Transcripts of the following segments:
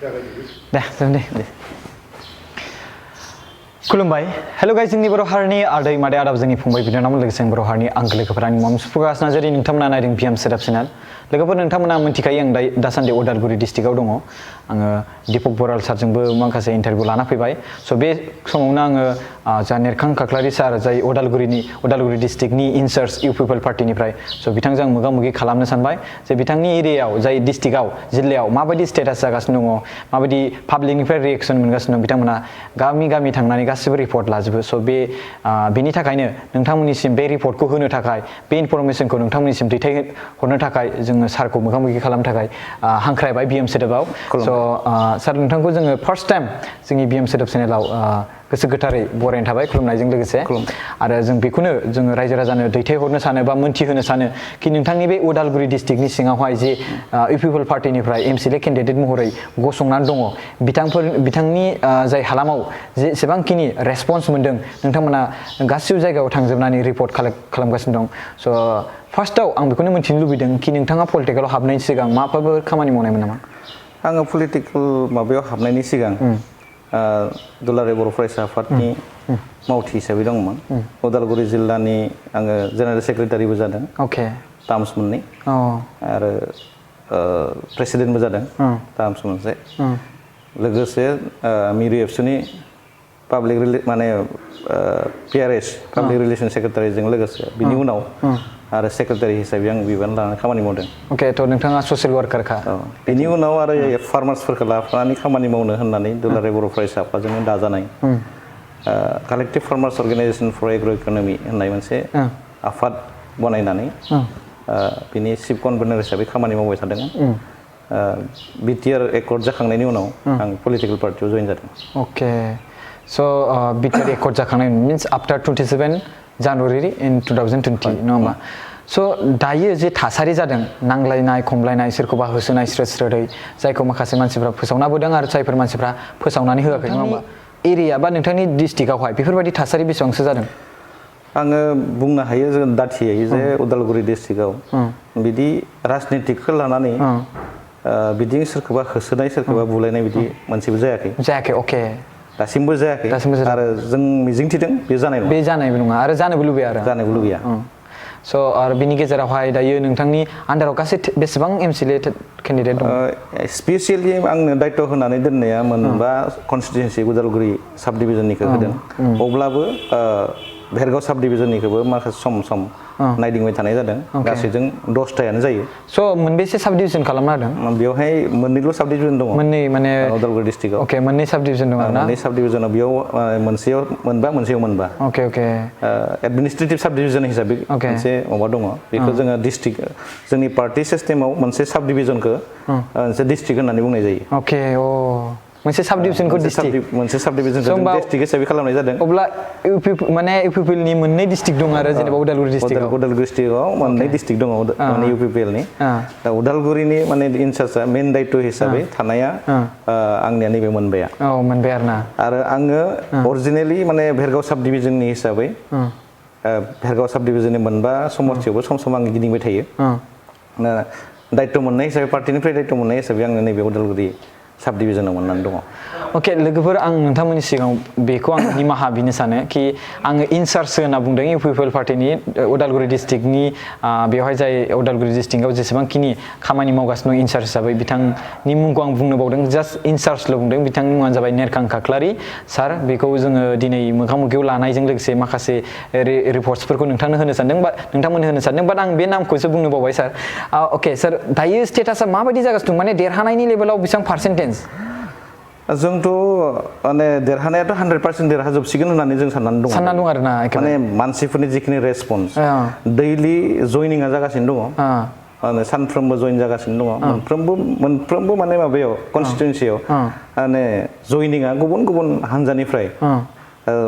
दे जागोन दे खुलुमबाय hello guys जोंनि बर' हारिनि आदै मादै आदाब जोंनि फंबाय बिनानावमोन लोगोसे बर' हारिनि आंगो लोगोफोर आंनि मुङा मुसुफुगास नार्जारि नोंथांमोना नायदों पिएम सेटआप चेनेल लोगोफोर नोंथांमोना मिथिखायो आं दासान्दि उदालगुरि डिस्ट्रिक्टआव दङ आङो दीपक बराल सारजोंबो माखासे इन्टारभिउ लाना फैबाय स' बे समावनो आङो जा नेरखां खाख्लारि सार जाय उदालगुरि डिस्ट्रिक्टनि इनचार्ज इउ पिपल पार्टिनिफ्राय स' बिथांजों आं मोगा मोगि खालामनो सानबाय जे बिथांनि एरियायाव जाय डिस्ट्रिक्टआव जिल्लायाव माबायदि स्टेटास जागासिनो दङ माबायदि पाब्लिकनिफ्राय रिएक्सन मोनगासिनो दं बिथांमोना गामि गामि थांनानै गासिबो रिपर्ट लाजोबो स' बेनि थाखायनो नोंथांमोननिसिम बे रिपर्टखौ होनो थाखाय बे इनफरमेसनखौ नोंथांमोननिसिम दैथायहरनो थाखाय जोङो सारखौ मोगा मोगि खालामनो थाखाय हांख्रायबाय बिएम सेटआपआव स' सार नोंथांखौ जोङो फार्स्ट टाइम जोंनि बिएम सेटआप चेनेलाव गोसो गोथारै बरायनाय थाबाय खुलुमनायजों लोगोसे आरो जों बेखौनो जोङो रायजो राजानो दैथायहरनो सानो बा मोनथिहोनो सानो कि नोंथांनि बे उदालगुरि डिस्ट्रिक्टनि सिङावहाय जे इउ पिपल पार्टिनिफ्राय एमसिएलए केन्डिडेट महरै गसंनानै दङ बिथांनि जाय हालामाव जेसेबांखिनि रेसपन्स मोन्दों नोंथांमोना गासिबो जायगायाव थांजोबनानै रिपर्ट कालेक्ट खालामगासिनो दं स' फार्स्टआव आं बेखौनो मिथिनो लुबैदों कि नोंथाङा पलिटिकेलाव हाबनायनि सिगां माबाफोर खामानि मावनायमोन नामा आङो पलिटिकेल माबायाव हाबनायनि सिगां दुलाराय बर' फरायसा आफादनि मावथि हिसाबै दंमोन उदालगुरि जिल्लानि आङो जेनेरेल सेक्रेटारिबो जादों टार्म्स मोननै आरो प्रेसिडेन्टबो जादों टार्म्स मोनसे लोगोसे मिरु एबसुनि पाब्लिक माने पिआरएस पाब्लिक रिलेसन सेक्रेटारिजों लोगोसे बिनि उनाव आरो सेक्रेटारि हिसाबै आं बिबान लानानै खामानि मावदों थ' नोंथाङा ससियेल वार्कारखा बिनि उनाव आरो फार्मार्सफोरखौ लाफानानै खामानि मावनो होननानै दुलाराय बर' फरायसा आफादजोंनो दाजानाय collective farmers organization for agro' economy होननाय मोनसे आफाद बनायनानै बिनि चिफ कनभेनर हिसाबै खामानि मावबाय थादोंमोन बिटिआर एकर्ड जाखांनायनि उनाव आं पलिटिकेल पार्टियाव जइन जादों स' बिटिआर एकर्ड जाखांनाय मिन्स आफ्टार 27 जानुवारि इन 2020 नङा होमबा स' दायो जे थासारि जादों नांलायनाय खमलायनाय सोरखौबा होसोनाय स्रोद स्रोदै जायखौ माखासे मानसिफ्रा फोसावनाबोदों आरो जायफोर मानसिफ्रा फोसावनानै होआखै नङा होमबा एरिया बा नोंथांनि डिस्ट्रिक्टआवहाय बेफोरबायदि थासारि बेसेबांसो जादों आङो बुंनो हायो जों दाथियै जे उदालगुरि डिस्ट्रिक्टआव बिदि राजनितिकखौ लानानै बिदि सोरखौबा होसोनाय सोरखौबा बुलायनाय बिदि मोनसेबो जायाखै दासिमबो जायाखै आरो जों मिजिंथिदों बे जानायबो नङा आरो जानोबो लुबैया स' आरो बिनि गेजेरावहाय दायो नोंथांनि आन्दाराव गासै बेसेबां एमसिएलए केन्डिडेट दं स्पेसियेलि आंनो दायित्व होनानै दोननाया मोनबा कनस्टिटुएन्सि उदालगुरि साब डिभिजननिखौ होदों अब्लाबो भेरगाव साब डिभिजननिखौबो माखासे सम नायदिंबाय थानाय जादों गासैजों 10थायानो जायो स' मोनबेसे साब डिभिजन खालामना होदों बेवहाय मोननैल' साब डिभिजन दङ मोननै माने उदालगुरि डिस्ट्रिक्टआव मोननै साब डिभिजन दङ आरोना मोननै साब डिभिजनाव बेयाव मोनसेयाव मोनबा एडमिनिस्ट्रेटिभ साब डिभिजन हिसाबै मोनसे माबा दङ बेखौ जोङो डिस्ट्रिक्ट जोंनि पार्टि सिस्टेमाव मोनसे साब डिभिजनखौ मोनसे डिस्ट्रिक्ट होननानै बुंनाय जायो मोनसे साब डिभिजनखौ मोनसे साब डिभिजनखौ डिस्ट्रिक्ट हिसाबै खालामनाय जादों अब्ला इउपिपिएलनि मोननै डिस्ट्रिक्ट दं आरो जेनेबा उदालगुरि डिस्ट्रिक्टआव मोननै डिस्ट्रिक्ट दङ माने इउपिपिएलनि दा उदालगुरिनि माने इनचार्जआ मेन दायित्व हिसाबै थानाया आंनिया नैबे मोनबाय आरोना आरो आङो अरिजिनेलि माने भेरगाव साब डिभिजननि हिसाबै भेरगाव साब डिभिजननि मोनबा समस्थियावबो सम आं गिदिंबाय थायो दायित्व मोननाय हिसाबै पार्टिनिफ्राय दायित्व मोननाय हिसाबै आङो नैबे उदालगुरि साब डिभिजनाव मोननानै दङ लोगोफोर आं नोंथांमोननि सिगाङाव बेखौ आं निमाहा बिनो सानो कि आङो इनचार्ज होनना बुंदों इउ पिपल पार्टिनि उदालगुरि डिस्ट्रिक्टनि बेवहाय जाय उदालगुरि डिस्ट्रिक्टआव जेसेबांखिनि खामानि मावगासिनो दं इनचार्ज हिसाबै बिथांनि मुंखौ आं बुंनो बावदों जास्ट इनचार्जल' बुंदों बिथांनि मुङानो जाबाय नेरखां खाख्लारि सार बेखौ जोङो दिनै मोगा मोगियाव लानायजों लोगोसे माखासे रिपर्टसफोरखौ नोंथांनो होनो सानदों बा नोंथांमोननो होनो सानदों बाट आं बे नामखौसो बुंनो बावबाय सार सार दायो स्टेटासा माबायदि जागासिनो दं माने देरहानायनि लेभेलाव बेसेबां पार्सेन्टेज जोंथ' माने देरहानायाथ' 100% देरहाजोबसिगोन होननानै जों साननानै दं आरोना माने मानसिफोरनि जिखिनि रेसपन्स दैलि जयनिंआ जागासिनो दङ माने सानफ्रोमबो जइन जागासिनो दङ मोनफ्रोमबो माने माबायाव कनस्टिटुएन्सियाव माने जयनिंआ गुबुन गुबुन हानजानिफ्राय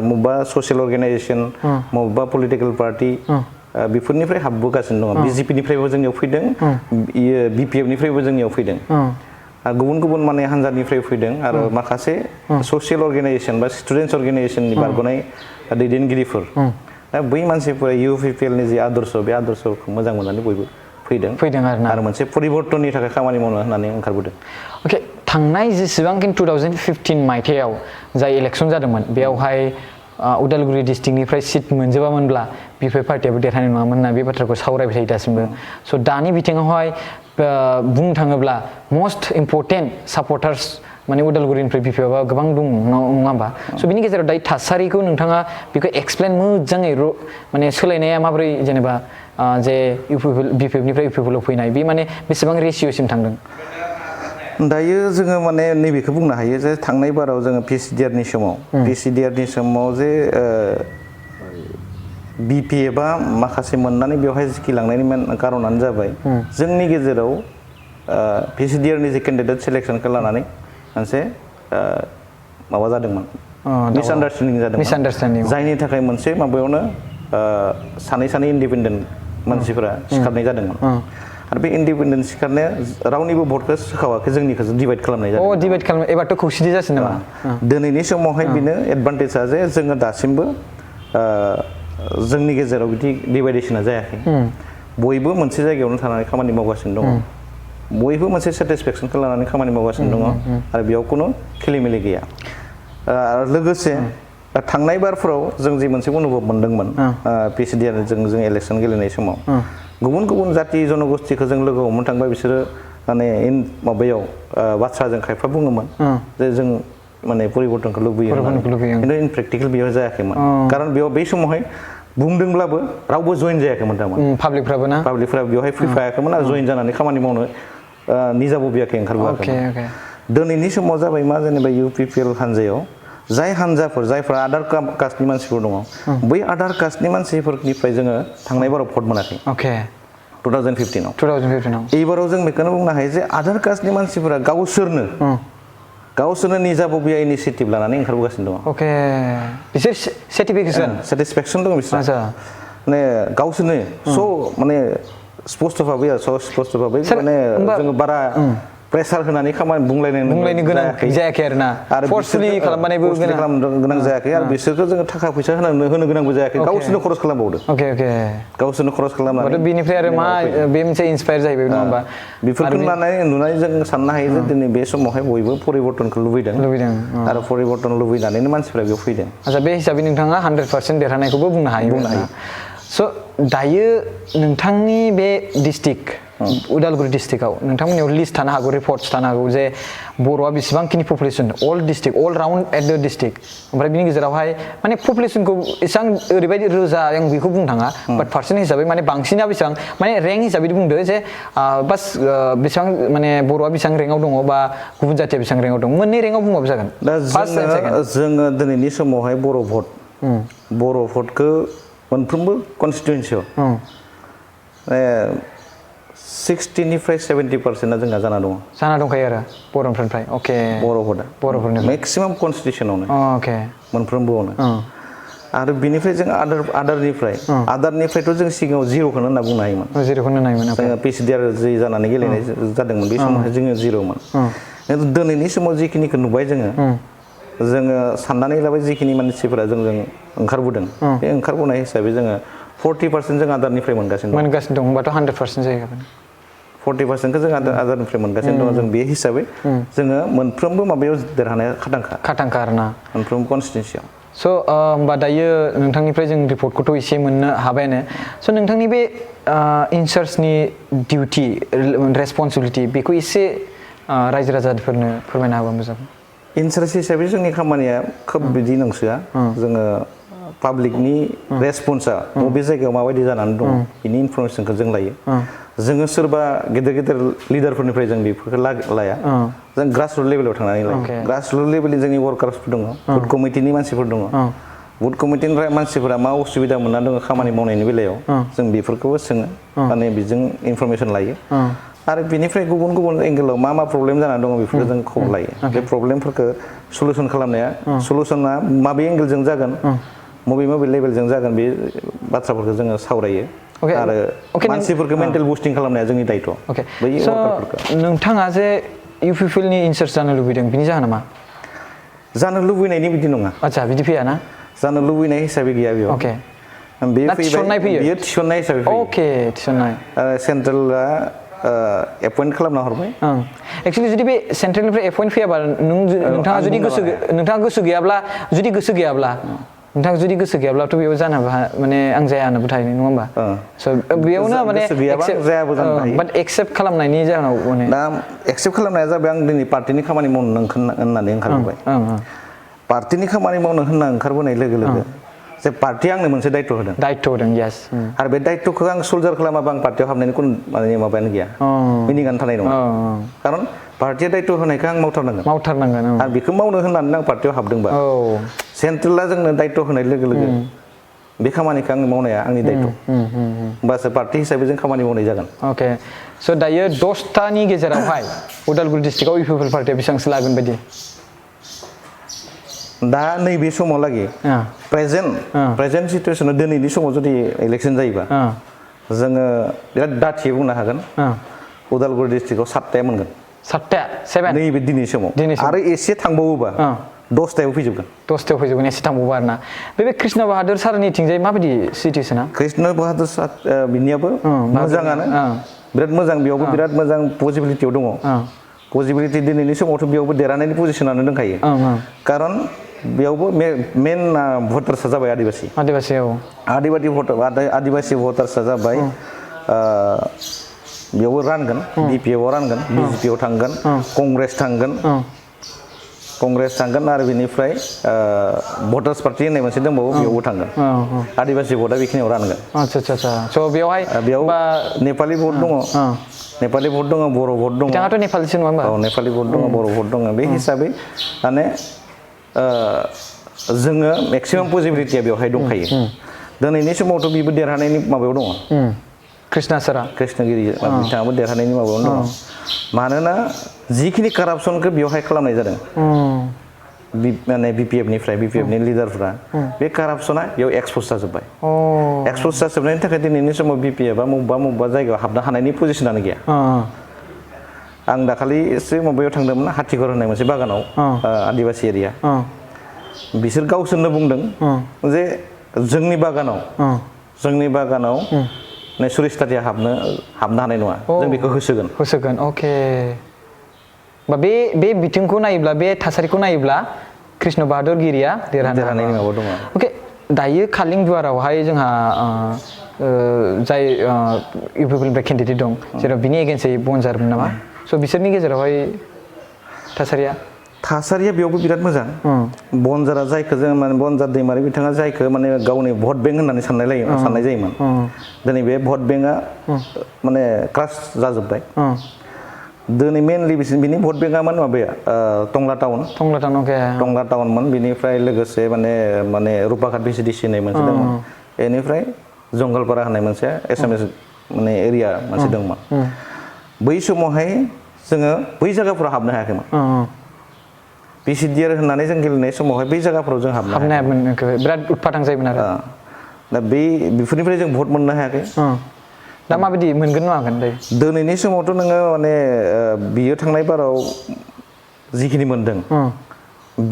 बबेबा ससियेल अर्गेनाइजेसन बबेबा पलिटिकेल पार्टि बेफोरनिफ्राय हाबबोगासिनो दङ बिजेपिनिफ्रायबो जोंनियाव फैदों बिपिएफनिफ्रायबो जोंनियाव फैदों गुबुन गुबुन माने हानजानिफ्राय फैदों आरो माखासे ससियेल अर्गेनाइजेसन बा स्टुडेन्टस अर्गेनाइजेसननि बारग'नाय दैदेनगिरिफोर बै मानसिफोरा इउपिपिएलनि जि आदर्श बे आदर्शखौ मोजां मोननानै बयबो फैदों आरो मोनसे परिबर्तननि थाखाय खामानि मावनो होननानै ओंखारबोदों। अके थांनाय जेसेबांखिनि 2015 मायथाइयाव जाय इलेक्सन जादोंमोन बेयावहाय उदालगुरि डिस्ट्रिक्टनिफ्राय सिट मोनजोबामोनब्ला बिपिएफ पार्टियाबो देरहानाय नङामोन होनना बे बाथ्राखौ सावरायबाय थायो दासिमबो। स' दानि बिथिङावहाय बुंनो थाङोब्ला मस्ट इम्परटेन्ट सापर्टार्स माने उदालगुरिनिफ्राय बिपिएफआ गोबां दं नङा होमबा? स' बिनि गेजेराव दायो थासारिखौ नोंथाङा बेखौ एक्सप्लेन मोजाङै माने सोलायनाया माबोरै जेनेबा जे बिपिएफनिफ्राय इउपिपिएलआव फैनाय बे माने बेसेबां रेसिअसिम थांदों? दायो जोङो माने नैबेखौ बुंनो हायो जे थांनाय बाराव जोङो पिसिडिआरनि समाव जे बिपिएफआ माखासे मोननानै बेवहाय जिखिलांनायनि मेन कारनानो जाबाय जोंनि गेजेराव पिसिडिआरनि जे केन्डिडेट सेलेक्सनखौ लानानै मोनसे माबा जादोंमोन, मिसआन्डारस्टेन्डिं जादोंमोन, जायनि थाखाय मोनसे माबायावनो सानै इन्डिपेन्डेन्ट मानसिफोरा सिखारनाय जादोंमोन। आरो बे इन्डिपेन्डेन्ट सिखारनाया रावनिबो भटखौ सोखावाखै, जोंनिखौ डिभाइड खालामनाय जादों। डिभाइड खालाम एबारथ' खौसेथि जासिगोन नामा? दिनैनि समावहाय बेनो एडभान्टेजआ जे जोङो दासिमबो जोंनि गेजेराव बिदि डिभाइडेसना जायाखै। बयबो मोनसे जायगायावनो थानानै खामानि मावगासिनो दङ, बयबो मोनसे सेटिसफेक्सनखौ लानानै खामानि मावगासिनो दङ आरो बेयाव खुनु खेलिमेलि गैया। लोगोसे थांनाय बारफोराव जों जि मोनसे अनुभब मोनदोंमोन पिसिडिआरजों जों इलेक्सन गेलेनाय समाव, गुबुन गुबुन जाति जनगोष्ठीखौ जों लोगो हमनो थांबा बिसोरो माने माबायाव बाथ्राजों खायफा बुङोमोन जे जों माने परिबर्तनखौ लुबैयो, खिन्थु इन प्रेक्टिकेल बेयाव जायाखैमोन। खारन बेयाव बै समावहाय बुंदोंब्लाबो रावबो जइन जायाखैमोन थारमाने, पाब्लिकफ्रा बेवहाय फैफायाखैमोन आरो जइन जानानै खामानि मावनो निजाबो बियाखै, ओंखारबोआखैमोन। दिनैनि समाव जाबाय मा, जेनेबा इउपिपिएल हान्जायाव जाय हान्जाफोर जायफ्रा आदार कास्टनि मानसिफोर दङ, बै आदार कास्टनि मानसिफोरनिफ्राय जोङो थांनाय बाराव भट मोनाखै 2015आव। एबाराव जों बेखौनो बुंनो हायो जे आदार कास्टनि मानसिफोरा गावसोरनो निजा बबिया इनिसियेटिभ लानानै ओंखारबोगासिनो दङ। बिसोर सेटिसफेक्सन दङ बिसोर माने गावसोरनो स' माने स्पष्ट भाबै माने जोङो बारा प्रेसार होनानै खामानि बुंलायनो गोनां जायाखै आरो फर्सफुलि खालामनायबो गोनां जायाखै आरो बिसोरखौ जोङो थाखा फैसा होनो गोनांबो जायाखै, गावसोरनो खरस खालामबावदों। गावसोरनो खरस खालामनानै बेनिफ्राय आरो मा बे मोनसे इन्सपायार जाहैबाय नङा होमबा? बेफोरखौ नुनानै जों साननो हायो जे दिनै बे समावहाय बयबो परिबर्तनखौ लुबैदों आरो परिबर्तन लुबैनानैनो मानसिफ्रा बेयाव फैदों। आচ্ছা, बे हिसाबै नोंथाङा 100% देरहानायखौबो बुंनो हायो। स' दायो नोंथांनि बे डिस्ट्रिक्ट उदालगुरि डिस्ट्रिक्टआव नोंथांमोननियाव लिस्ट थानो हागौ, रिपर्टस थानो हागौ जे बर'आ बेसेबांखिनि population all district all round at the district, ओमफ्राय बिनि गेजेरावहाय माने पपुलेसनखौ एसेबां ओरैबायदि रोजा आं बेखौ बुंनो थाङा, बाट पार्सेन्ट हिसाबै माने बांसिना बेसेबां माने रेंक हिसाबै बुंदो जे बास बेसेबां माने बर'आ बेसेबां रेंकआव दङ बा गुबुन जाथिया बेसेबां रेंकआव दं, मोननै रेंकआव बुंबाबो जागोन। दा जोङो दिनैनि समावहाय बर' भटखौ मोनफ्रोमबो कनस्टिटुवेन्सियाव 60निफ्राय 70%आ जोंहा जाना दंखायो आरो बर'फोरनिफ्राय। बर'फोरनि मेक्सिमाम कनस्टिटिउसनावनो मोनफ्रोमबोआवनो। आरो बिनिफ्राय जों आदारनिफ्रायथ' जों सिगाङाव जिर'खौनो होनना बुंनो हायोमोन। जोङो पिसिडिआर जि जानानै गेलेनाय जादोंमोन बे समावहाय जोङो जिर'मोन। दिनैनि समाव जिखिनिखौ नुबाय जोङो साननानै लाबाय जिखिनि मानसिफोरा जोंजों ओंखारबोदों, बे ओंखारबोनाय हिसाबै जोङो 40% जों आदारनिफ्राय मोनगासिनो दं। होनबाथ' 100% जायो। 40%खौ जों आदारनिफ्राय मोनगासिनो दङ। जों बे हिसाबै जोङो मोनफ्रोमबो माबायाव देरहानाया खाथांखा आरोना, मोनफ्रोमबो कनस्टिटिउन्सियाव। स' होमबा दायो नोंथांनिफ्राय जों रिपर्टखौथ' एसे मोननो हाबायानो। स' नोंथांनि बे इनचार्जनि डिउटि रेसपन्सिबिलिटि बेखौ एसे रायजो राजाफोरनो फोरमायना होबा मोजां। इनचार्ज हिसाबै जोंनि खामानिया खोब बिदि नंसोआ, जोङो पाब्लिकनि रेसपन्सआ बबे जायगायाव माबायदि जानानै दं बिनि इनफरमेसनखौ जों लायो। जोङो सोरबा गेदेर लिडारफोरनिफ्राय जों बेफोरखौ लाया, जों ग्रासरुट लेभेलाव थांनानै लायो। ग्रासरुट लेभेलनि जोंनि वार्कार्सफोर दङ, बुथ कमिटिनि मानसिफोर दङ, बुथ कमिटिनिफ्राय मानसिफोरा मा उसुबिदा मोनना दङ खामानि मावनायनि बेलायाव जों बेफोरखौबो सोङो, माने बेजों इनफरमेसन लायो। आरो बिनिफ्राय गुबुन एंगेलाव मा प्रब्लेम जानानै दङ बेफोरखौ जों खबर लायो। बे प्रब्लेमफोरखौ सलुसन खालामनाया, सलुसना माबे एंगेलजों जागोन, मबे लेभेलजों जागोन, बे बाथ्राफोरखौ जोङो सावरायो। आरो मानसिफोरखौ मेन्टेल बुस्टिं खालामनाया जोंनि दायथ'। नोंथाङा जे इउपिपिएलनि इनचार्ज जानो लुबैदों बिनि जाहोना मा? जानो लुबैनायनि बिदि नङा। आচ্ছা, बिदि फैया ना? जानो लुबैनाय हिसाबै गैया बेयाव। बे थिसननाय फैयो बियो थिसननाय हिसाबै फैयो अके थिसननाय सेन्ट्रेला एपइन्ट खालामना हरबाय एक्चुअली जुदि बे सेन्ट्रेलनिफ्राय एपइन्ट फैयाबा नोंथाङा जुदि गोसो गैयाब्ला नोंथाङा जुदि गोसो गैयाब्लाथ' बेयाव जानो माने आं जाया होननाबो थायो नङा होमबा स' बेयावनो माने बाट एक्सेप्ट खालामनायनि जाहोनाव माने दा एक्सेप्ट खालामनाया जाबाय आं दिनै पार्टिनि खामानि मावनो होननानै ओंखारबोबाय पार्टिनि खामानि मावनो होनना ओंखारबोनाय लोगो लोगो जे पार्टिया आंनो मोनसे दायित्व होदों यस आरो बे दायित्वखौ आं सोल्जार खालामाबा आं पार्टियाव हाबनायनि खुनु माने माबायानो गैया मिनिङानो थानाय नङा खारन पार्टिया दायित्व होनायखौ आं मावथारनांगोन आरो बेखौ मावनो होननानै आं पार्टियाव हाबदोंबा सेन्ट्रेला जोंनो दायित्व होनाय लोगो लोगो बे खामानिखौ आं मावनाया आंनि दायित्व होमबासो पार्टि हिसाबै जों खामानि मावनाय जागोन अके स' दायो 10थानि गेजेरावहाय उदालगुरि डिस्ट्रिक्टआव इउ पि पि एल पार्टिया बेसेबांसो लागोन बायदि दा नैबे समाव लागि प्रेजेन्ट सिटुवेसनाव दिनैनि समाव जुदि इलेक्सन जायोबा जोङो बिराद दाथियै बुंनो हागोन उदालगुरि डिस्ट्रिक्टआव 7थाया मोनगोन 7 नैबे दिनैनि समाव आरो एसे थांबावोबा 10थायाव फैजोबगोन एसे थांबावो आरोना बे कृष्ण बाहादुर सारनिथिंजाय माबायदि सिटुवेसना कृष्ण बाहादुर सार बिनियाबो मोजाङानो बिराद मोजां बेयावबो बिराद मोजां पसिबिलिटियाव दङ पसिबिलिटि दिनैनि समावथ' बेयावबो देरहानायनि पजिसनानो दंखायो खारन बेयावबो मेन भटार्सआ जाबाय आदिबासि भटार्सआ जाबाय बेयावबो रानगोन बिपिएफआव रानगोन बिजेपिआव थांगोन कंग्रेस थांगोन आरो बेनिफ्राय भटार्स पार्टि होननाय मोनसे दंबावो बेयावबो थांगोन आदिबासि भटआ बेखिनियाव रानगोन स' बेयाव नेपालि भट दङ बर' भट दङ बिथाङाथ' नेपालिसो नङा होनबा नेपालि भट दङ बर' भट दङ बे हिसाबै माने जोङो मेक्सिमाम पसिबिलिटिया बेवहाय दंखायो दिनैनि समावथ' बेबो देरहानायनि माबायाव दङ कृष्णगिरि बिथाङाबो देरहानायनि माबायावनो दङ मानोना जिखिनि कारापसनखौ बेवहाय खालामनाय जादों माने बिपिएफनि लिडारफ्रा बे कारापसना बेयाव एक्सप'ज जाजोब्बाय एक्सप'ज जाजोबनायनि थाखाय दिनैनि समाव बिपिएफआ बबेबा जायगायाव हाबनो हानायनि पजिसनानो गैया आं दाखालिसो माबायाव थांदोंमोन हाथिगर होननाय मोनसे बागानाव आदिबासि एरिया बिसोर गावसोरनो बुंदों जे जोंनि बागानाव सुरिस्ताथिया हाबनो हानाय नङा जों बेखौ होसोगोन अके बे बिथिंखौ नायोब्ला बे थासारिखौ नायोब्ला कृष्ण बाहादुर गिरिया देरहानायनि माबा दङ अके दायो कालिंगुवारावहाय जोंहा जाय इउ पि पि एलनिफ्राय केन्डिडेट दं जेराव बिनि एगेन्स्टै बनजारमोन नामा स' बिसोरनि गेजेरावहाय थासारिया बेयावबो बिराद मोजां बनजारा जायखौ जों माने बनजार दैमारि बिथाङा जायखौ माने गावनि भट बेंक होननानै साननाय जायोमोन दिनै बे भट बेंकआ माने क्रास जाजोब्बाय दिनै मेनलि बिनि भट बेंकआ माबाया टंला टाउनमोन बिनिफ्राय लोगोसे माने रुपाघाट भिसिडिसि होननाय मोनसे दंमोन बेनिफ्राय जंगलपारा होननाय मोनसे एसामिस माने एरिया मोनसे दंमोन बै समावहाय जोङो बै जायगाफोराव हाबनो हायाखैमोन पिसिडिआर होननानै जों गेलेनाय समावहाय बै जायगाफोराव जों हाबनो हायामोन बिराद उत्पादन जायोमोन आरो दा बेफोरनिफ्राय जों भट मोननो हायाखै दा माबायदि मोनगोन मागोन दिनैनि समावथ' नोङो माने बियो थांनाय बाराव जिखिनि मोनदों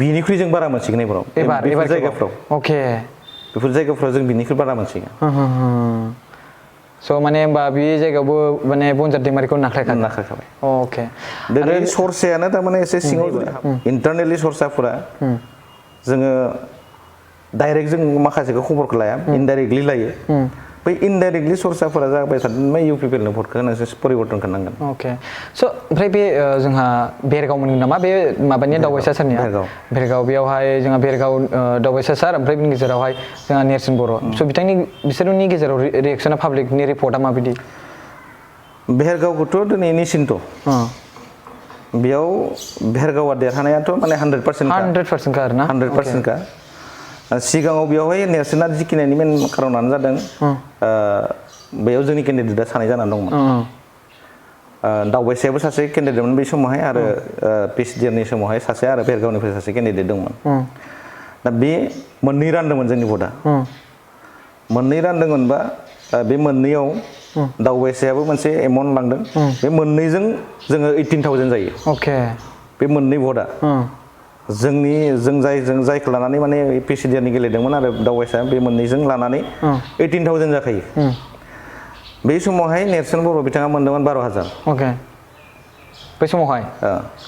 बिनिख्रुइ जों बारा मोनसिगोन बेफोर जायगाफ्राव जों बिनिख्रुइ बारा मोनसिगोन स' माने होमबा बे जायगायावबो माने बनजार दैमारिखौ नाख्लायखाबाय अके दिनै सरसायानो थारमाने एसे सिङाव इन्टारनेलि सरसाफोरा जोङो डाइरेक्ट जों माखासेखौ खबरखौ लाया इनडाइरेक्टलि लायो बै इनडाइरेक्टलि सरसाफोरा जाबाय थादों इउ पि पि एलनो भटखौ होनांसो परिबर्तन खालामनांगोन अके स' ओमफ्राय बे जोंहा बेरगाव मोनगोन नामा बे माबानिया दावबायसा सारनिया बेरगाव बेयावहाय जोंहा बेरगाव दावबायसा सार ओमफ्राय बिनि गेजेरावहाय जोंहा नेरसोन बर' स' बिसोरनि गेजेराव रिएक्सना पाब्लिकनि रिपर्टआ माबायदि बेरगावखौथ' दिनै निसिन्थ बेयाव बेरगावा देरहानायाथ' माने 100% आरोना 100% सिगाङाव बेवहाय नेरसोना जिखिनायनि मेन खारनानो जादों बेयाव जोंनि केन्डिडेटआ सानै जानानै दंमोन दावबायसायाबो सासे केन्डिडेटमोन बै समावहाय आरो पिसिडिआरनि समावहाय सासे आरो बेरगावनिफ्राय सासे केन्डिडेट दंमोन दा बे मोननै रानदोंमोन जोंनि भटआ मोननै रानदोंमोनबा बे मोननैयाव दावबायसायाबो मोनसे एमाउन्ट लांदों बे मोननैजों जोङो 18,000 जायो अके बे मोननै भटआ जों जायखौ लानानै माने प्रेसिडेन्टनि गेलेदोंमोन आरो दावबायसा बे मोननैजों लानानै 18,000 जाखायो बे समावहाय नेरसोन बर' बिथाङा मोनदोंमोन 12,000 अके बै समावहाय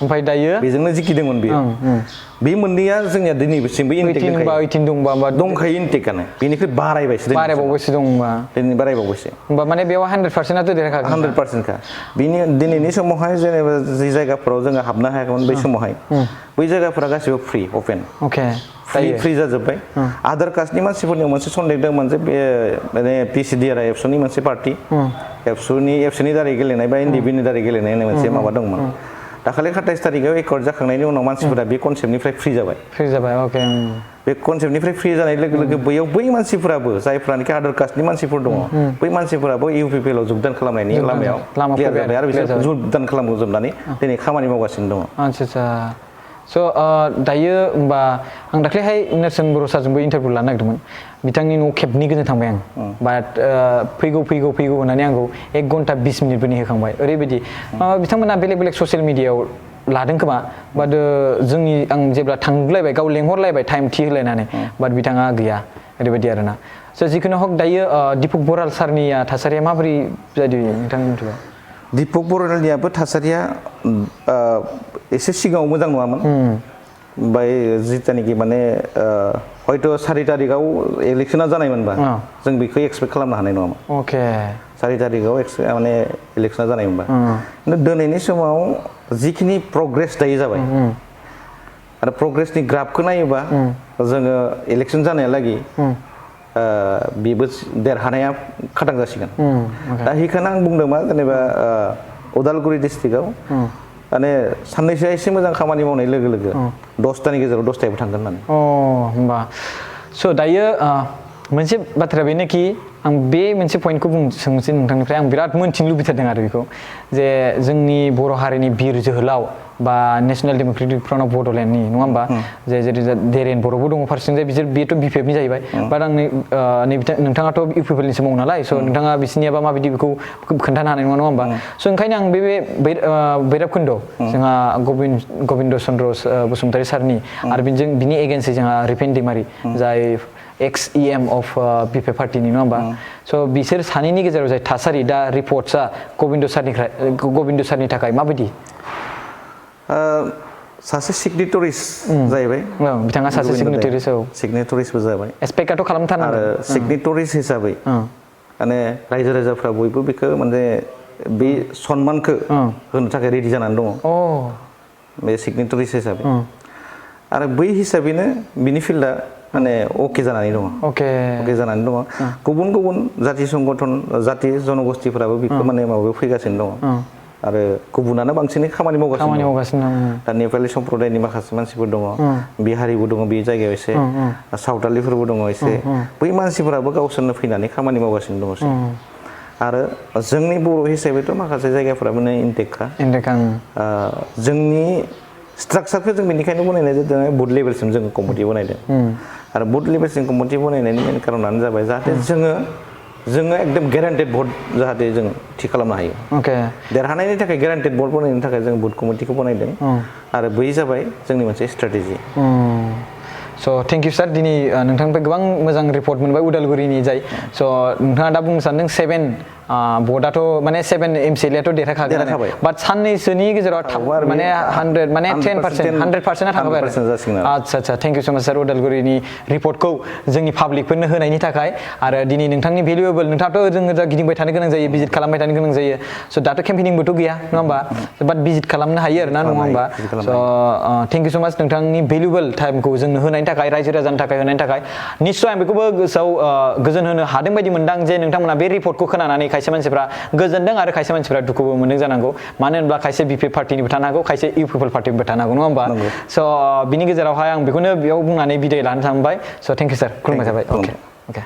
ओमफ्राय दायो बेजोंनो जिखिदोंमोन बियो बे मोननैया जोंनिया दिनैसिमबो इनटेक 18 दंबा दंखायो इनटेकानो बेनिख्रुइ बारायबायसो बारायबावबायसो दंबा दिनै बारायबावबायसो होमबा माने बेयाव 100%आथ' देरहाखागोन 100%खा बिनि दिनैनि समावहाय जेनेबा जि जायगाफोराव जोङो हाबनो हायाखैमोन बै समावहाय बै जायगाफोरा गासिबो फ्रि अपेन अके फ्रि जाजोब्बाय आदार कास्टनि मानसिफोरनियाव मोनसे सन्देह दंमोन जे बे माने पिसिडिआर एबसुनि मोनसे पार्टि एबसुनि दारै गेलेनाय बा एनडिबिनि दारै गेलेनाय होननाय मोनसे माबा दंमोन दाखालि 27 तारिखआव एकर्ड जाखांनायनि उनाव मानसिफोरा बे कनसेप्टनिफ्राय फ्रि जाबाय अके बे कनसेप्टनिफ्राय फ्रि जानाय लोगो लोगो बैयाव बै मानसिफोराबो जायफ्रानोखि आदार कास्टनि मानसिफोर दङ बै मानसिफोराबो इउपिपिएल आव जोगदान खालामनायनि लामायाव क्लियार जाबाय आरो बिसोर जोगदान खालामजोबनानै दिनै खामानि मावगासिनो दङ आच्छा स' दायो होमबा आं दाख्लैहाय नेरसोन बर' सारजोंबो इन्टारभिउ लानो नागिरदोंमोन बिथांनि न'आव खेबनै गोजोन थांबाय आं बाट फैगौ होननानै आंखौ 1 घन्टा 20 मिनिटबो नेहोखांबाय ओरैबायदि बिथांमोना बेलेग ससियेल मिडियायाव लादों खोमा बाट जोंनि आं जेब्ला थांलायबाय गाव लेंहरलायबाय टाइम थि होलायनानै बाट बिथाङा गैया ओरैबायदि आरोना स' जिखुनु हक दायो दिपक बराल सारनिया थासारिया माबोरै जादों नोंथांनि मिथिगौ दिपक बरालनियाबो थासारिया एसे सिगाङाव मोजां नङामोन ओमफ्राय जिथानिखि माने हयथ' 4 तारिखआव इलेक्सना जानायमोनबा जों बेखौ एक्सपेक्ट खालामनो हानाय नङामोन अके 4 तारिखआव माने इलेक्सना जानायमोनबा खिन्थु दिनैनि समाव जिखिनि प्रग्रेस दायो जाबाय आरो प्रग्रेसनि ग्राफखौ नायोबा जोङो इलेक्सन जानायालागै बेबो देरहानाया खाथां जासिगोन दा बेखौनो आं बुंदों मा जेनेबा उदालगुरि डिस्ट्रिक्टआव माने साननैसोआ एसे मोजां खामानि मावनाय लोगो लोगो 10तानि गेजेराव 10तायाबो थांगोन होननानै होमबा स' दायो मोनसे बाथ्राया बेनोखि आं बे मोनसे पइन्टखौ सोंसै नोंथांनिफ्राय आं बिराद मोनथिनो लुबैथारदों आरो बेखौ जे जोंनि बर' हारिनि बिर जोहोलाव बा नेशनेल डेम'क्रेटिक फ्रन्ट अफ बड'लेण्डनि नङा होमबा जेरै देरेन बर'बो दङ फारसेथिंजाय बेथ' बिपिएफनि जाहैबाय बाट आं नोंथाङाथ' इउपिपिएलनिसो मावो नालाय स' नोंथाङा बिसिनियाबा माबायदि बेखौ खोन्थानो हानाय नङा होमबा स' ओंखायनो आं बे भैरबकुन्द जोंहा गबिन्द चन्द्र बसुमतारी सारनि आरो बिनि एगेन्स्टै जोंहा रिपेन दैमारि जाय XEM अफ बिपिएफ पार्टिनि नङा होमबा स' बिसोर सानैनि गेजेराव जाय थासारि दा रिपर्टसा गबिन्द सारनि थाखाय माबायदि सासे सिगनेटरिस जाहैबाय बिथाङा सासे सिगनेटरिसबो जाबाय एसपेक्टआथ' खालामथारनांगौ आरो सिगनेटरिस हिसाबै माने रायजो राजाफ्रा बयबो बेखौ माने बे सनमानखौ होनो थाखाय रेडि जानानै दङ बे सिगनेटरिस हिसाबै आरो बै हिसाबैनो बिनि फिल्डआ माने अके जानानै दङ अके जानानै दङ गुबुन जाति संगठन जाति जनगोष्ठीफोराबो बेखौ माने माबायाव फैगासिनो दङ आरो गुबुनानो बांसिनै खामानि मावगासिनो दं दा नेपालि सम्प्रदायनि माखासे मानसिफोर दङ बिहारिबो दङ बे जायगायाव एसे सावथालिफोरबो दङ एसे बै मानसिफोराबो गावसोरनो फैनानै खामानि मावगासिनो दङ आरो जोंनि बर' हिसाबैथ' माखासे जायगाफोरा माने इनटेकखा जोंनि स्ट्राक्चारखौ जों बेनिखायनो बनायनाय जादों बुथ लेभेलसिम जों कमिटि बनायदों आरो बुथ लेभेलसिम कमिटि बनायनायनि मेन कारनानो जाबाय जाहाथे जोङो एकदम गेरान्टेड भट जाहाथे जों थि खालामनो हायो देरहानायनि थाखाय गेरान्टेड भट बनायनो थाखाय जों बुथ कमिटिखौ बनायदों आरो बै जाबाय जोंनि मोनसे स्ट्रेटेजि स' थेंक इउ सार दिनै नोंथांनिफ्राय गोबां मोजां रिपर्ट मोनबाय उदालगुरिनि जाय स' नोंथाङा दा बुंनो सानदों 7 भटआथ' माने 7 MCLAथ' देरहाखागोन बाट साननैसोनि गेजेराव माने 100 माने 10% थाखाबाय आरो आच्छा थेंक इउ स' माच सार उदालगुरिनि रिपर्टखौ जोंनि पाब्लिकफोरनो होनायनि थाखाय आरो दिनै नोंथांनि भेलुएबल नोंथाङाथ' ओजों गिदिंबाय थानो गोनां जायो भिजिट खालामबाय थानो गोनां जायो स' दाथ' केम्पेनिंबोथ' गैया नङा होमबा बाट भिजिट खालामनो हायो आरो ना नङा होमबा स' थेंक इउ स' माच नोंथांनि भेलुएबल टाइमखौ जोंनो होनायनि थाखाय रायजो राजानि थाखाय होनायनि थाखाय निस्सय आं बेखौबो गोसोआव गोजोन होनो हादों बायदि मोनदां जे नोंथांमोना बे रिपर्टखौ खोनानानै खायसे मानसिफ्रा गोजोनदों आरो खायसे मानसिफ्रा दुखुबो मोनदों जानांगौ मानो होनब्ला खायसे बिपिएफ पार्टिनिबो थानो हागौ खायसे इउपिपिएल पार्टिनिबो थानो हागौ नङा होमबा स' बिनि गेजेरावहाय आं बेखौनो बेयाव बुंनानै बिदाय लानो थांबाय स' थेंक इउ सार खुलुमनाय जाबाय अके